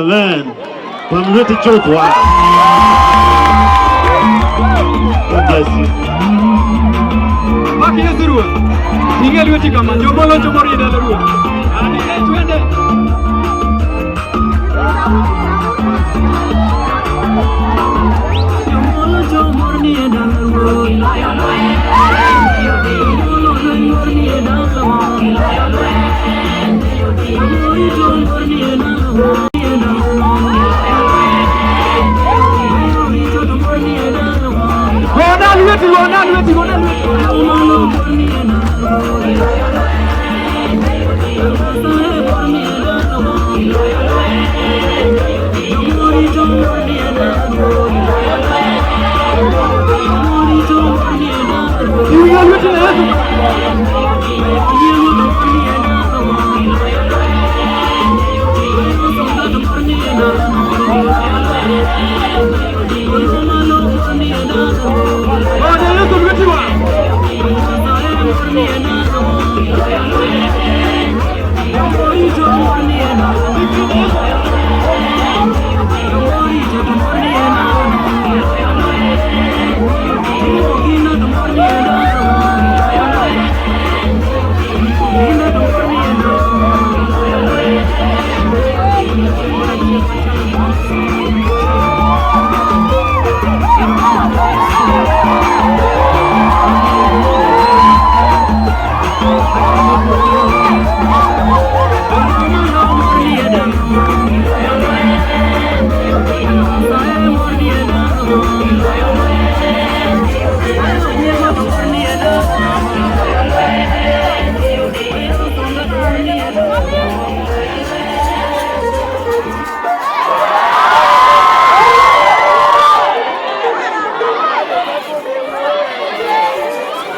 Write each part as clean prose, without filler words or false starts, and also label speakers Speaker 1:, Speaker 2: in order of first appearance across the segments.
Speaker 1: Amen. Pam lweti chuth wa. God bless you.
Speaker 2: Pak Yesu Ruoth. Ting'e lweti kama jomolo jomoro e dala Ruoth. Ani e twende.
Speaker 3: Jomolo jomor ni e dala Ruoth. Jomolo jomor ni e dala wa. Jomolo jomor ni e dala wa. Jomolo jomor ni e dala wa.
Speaker 2: Gona lweti, gona lweti, gona lweti.
Speaker 3: Jomolo mor ni e dala Ruoth. Nyasaye mor ni e dala wa. Jomolo jomor ni e dala Ruoth. Jomolo jomor ni e dala Ruoth.
Speaker 2: Ting'e lweti ne Yesu.
Speaker 3: Yiego mor ni e dala wa. Mor ni e dala wa. Jomalo mor ni e dala wa.
Speaker 2: Gone Yesu lweti wa.
Speaker 3: Nyasaye mor ni e dala wa. Jomorito mor ni e dala wa. Jomorito mor ni e dala wa. Gino mor ni e dala wa. Gino mor ni e dala wa.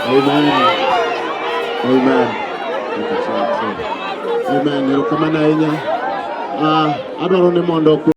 Speaker 1: Amen. Amen. Amen. Erokamano ahinya. Adwaro ni mondo